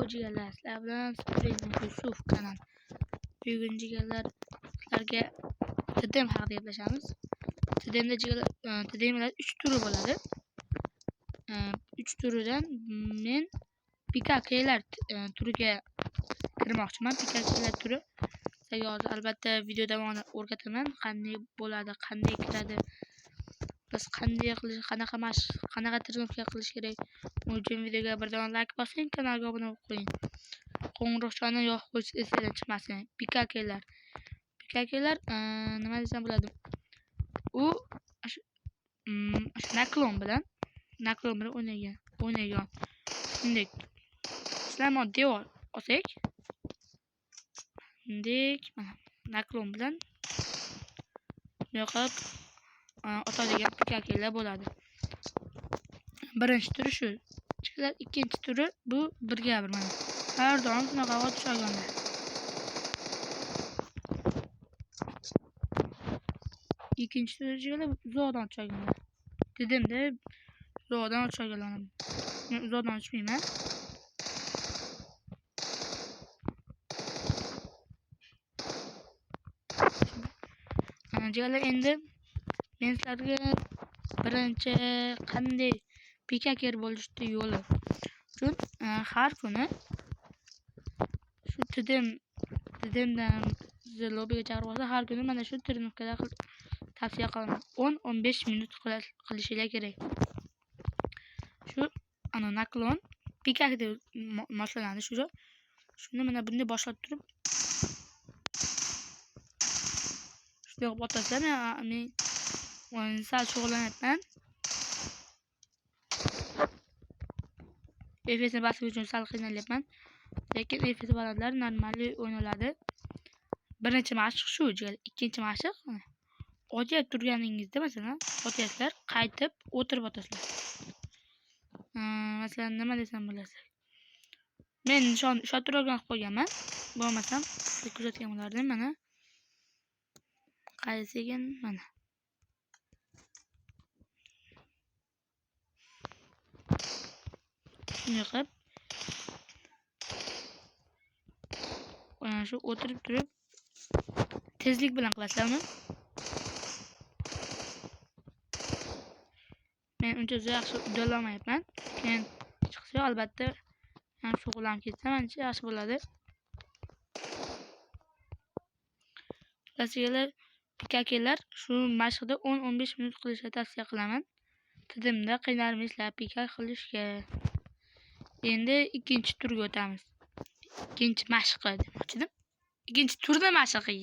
Jigarlar, sizlar bilan Supreme Yusuf kanal. Bugun jigarlar sizlarga TDM haqida gaplashamiz. TDMda jigarlar, TDMlar 3 turi bo'ladi. 3 turidan men PKKlar turiga kirmoqchiman. PKKlar turi sizlarga hozir albatta video davomida o'rgataman, qanday bo'ladi, qanday kiradi, biz qanday qilish, qanaqa mashq, qanaqa trenirovka qilish kerak. Uning uchun videoga bir dona like bosing, kanalga obuna bo'lib qo'ying. Qo'ng'iroqchani yoqib qo'yish esingizdan chiqmasin. PKKlar. PKKlar nima desam bo'ladi? U naklon bilan o'ynaygan. Shunday. Sizlar devor olsak, shunday mana naklon bilan yoqib otadigan PKKlar bo'ladi. Birinchi turi shu. Chiqlar, ikkinchi turi bu birga bir mana. Har doim shunaqa otish olganlar. Ikkinchi turi jigarlar uzoqdan otish olganlar. Dedim-da, uzoqdan otish olganlar. Men uzoqdan otishmayman. Jigarlar, endi men sizlarga birinchi qanday pikaker bo'lishni yo'li uchun har kuni shu TDMdan sizni lobbiga chaqirib olsa, har kuni mana shu trenirovkalar tavsiya qilaman. 10-15 minut qilishinglar kerak. Shu ana naklon pikak deb moslanadi shu. Shuni mana bunday boshlab turib shunday qilib otasizlar. Men sal shug'ullanyapman. FSni bosish uchun sal qiynalyapman. Lekin FS balandlar normal o'ynaladi. Birinchi mashq shu, jigar. Ikkinchi mashq otyap turganingizda masalan, otyapsizlar, qaytib o'tirib otasizlar. Masalan, nima desam bo'ladi? Men nishon ushlab turgan qilib qo'yganman. Bo'lmasam, sizga ko'rsatgan bo'lardim. Mana qaysi ekan? Mana. Shunday qilib shu o'tirib turib tezlik bilan qilasizlar uni. Men uncha yaxshi uddalamayapman. Keyin chiqsa albatta ham shug'ullanib ketsam ancha yaxshi bo'ladi. Klassikalar, PKKlar shu mashqda 10-15 minut qilishni tavsiya qilaman. TDMda qiynalmaysizlar PK qilishga. Endi ikkinchi turga o'tamiz. Ikkinchi mashqi demoqchi edim. Ikkinchi turda mashqi.